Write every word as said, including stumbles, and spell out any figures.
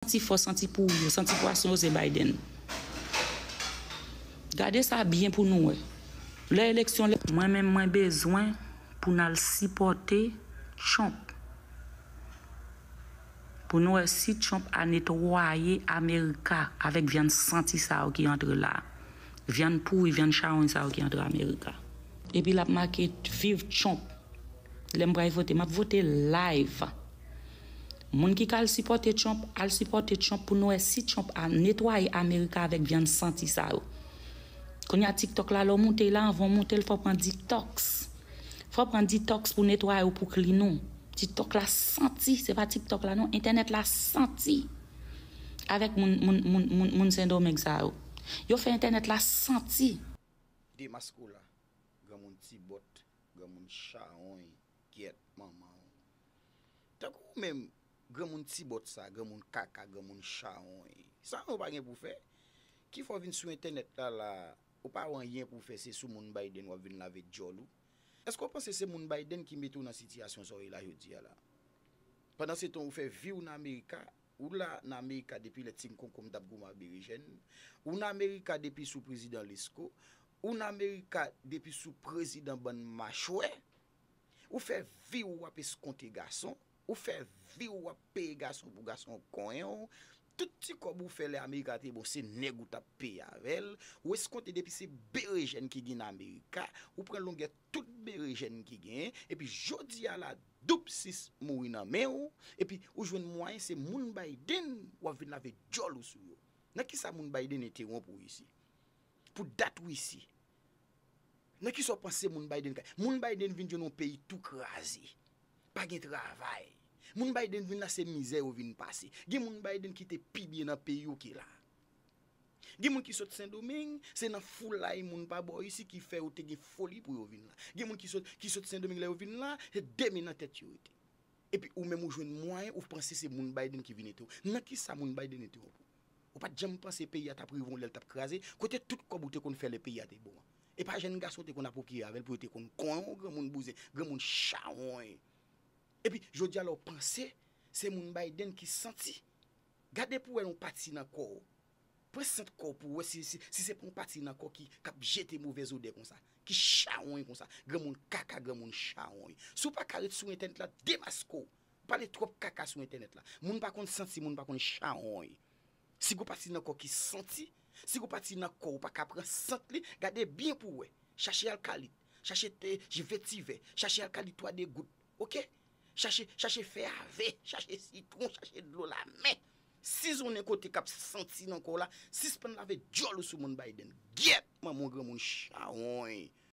Santi fò, santi pouri yo, santi pwason yo se Biden. Gade sa byen pou nou wè. Lè eleksyon lè. Mwen menm mwen bezwen pou n al sipòte Trump. Pou nou wè si Trump a netwaye Amerika avèk vyann santi sa yo ki antre la. Vyann pouri, vyann chawony sa yo ki antre Amerika. Epi l ap make viv Trump. Lè m pral vote, m ap vote live. Moun ki ka al sipòte Trump, al sipòte Trump pou nou wè si Trump a netwaye Amerika avèk vyann santi sa yo. Kounye a TikTok la, lè w moute la, anvan w moute l, fò w pran detox. Fò w pran detox pou netwaye w, pou clean ou. TikTok la santi, se pa TikTok la non, entènèt la santi. Avèk moun, moun, moun, moun, moun Sendomeng sa yo. Yo fè entènèt la santi. Demasko la, granmoun ti bòt, granmoun chawony, gyèt manman w. Tankou ou menm, granmoun ti bòt sa, granmoun kaka, granmoun chawony. Sa ou pa gen pou fè? Ki fè w vin sou entènèt la la, ou pa wè anyen pou fè, se sou moun Biden w ap vin lave djòl ou? Èske w panse se moun Biden ki mete w nan sitiyasyon sa w ye la jodi a la? Pandansetan ou fè vi w nan Amerika, ou la nan Amerika depi lè Tim Konkonm t ap goumen ak berejèn, ou nan Amerika depi sou prezidan Lesko, ou nan Amerika depi sou prezidan bann machwè, ou fè vi w w ap eskonte gason, ou fè vi w w ap peye gason pou gason konyen w, tout ti kòb ou fè lè Amerika te bon se nèg ou t ap peye avè l, ou eskonte depi se berejèn ki gen nan Amerika, ou pran longè tout berejèn ki genyen, epi jodi a la doub sis mouri nan men w, epi ou jwenn mwayen se moun Biden w ap vin lave djòl ou sou yo. Nan kisa moun Biden entewonp ou isi? Pou dat ou isi. Nan kisa w panse moun Biden ka? Moun Biden vin jwenn yon peyi tou kraze. Pa gen travay. Moun Biden vin la se mizè yo vin pase. Gen moun Biden ki te pi byen nan peyi yo ke la. Gen moun ki sot Sendomeng, se nan foulay moun pa bò isi ki fè yo te gen foli pou yo vin la. Gen moun ki sot ki sot Sendomeng lè yo vin la, se de men nan tèt yo rete. Epi ou menm ou jwenn mwayen ou panse se moun Biden ki vin entewonp. Nan kisa moun Biden entewonp ou? Ou pa t janm panse peyi a t ap rive yon lè l t ap kraze? Kote tout kòb ou te konn fè lè peyi a te bon an? E pa jèn gason te konn apwopriye avè l pou yo te konn konyen w granmoun bouzen, granmoun chawony. Epi jodi a la w panse se moun Biden ki santi. Gade pou w wè yon pati nan kò w. Pran sant kò w pou w wè si, si, si se pa yon pati nan kò ki k ap jete movèz odè konsa, ki chawony konsa, granmoun kaka, granmoun chawony. Si w pa ka ret sou entènèt la, demaske w. Pale twòp kaka sou entènèt la. Moun pa konn santi, moun pa konn chawony. Si gon pati nan kò ki santi, si gon pati nan kò w pa ka pran sant li, gade byen pou w wè. Chache alkalit, chache te vetivè, chache alkalit twa de gout, oke? Chache, chache fè ave, chache sitwon, chache dlo lamè. Sizonnen kote k ap santi nan kò w la, sispann lave djòl ou sou moun Biden. Gyèt manman w granmoun chawony.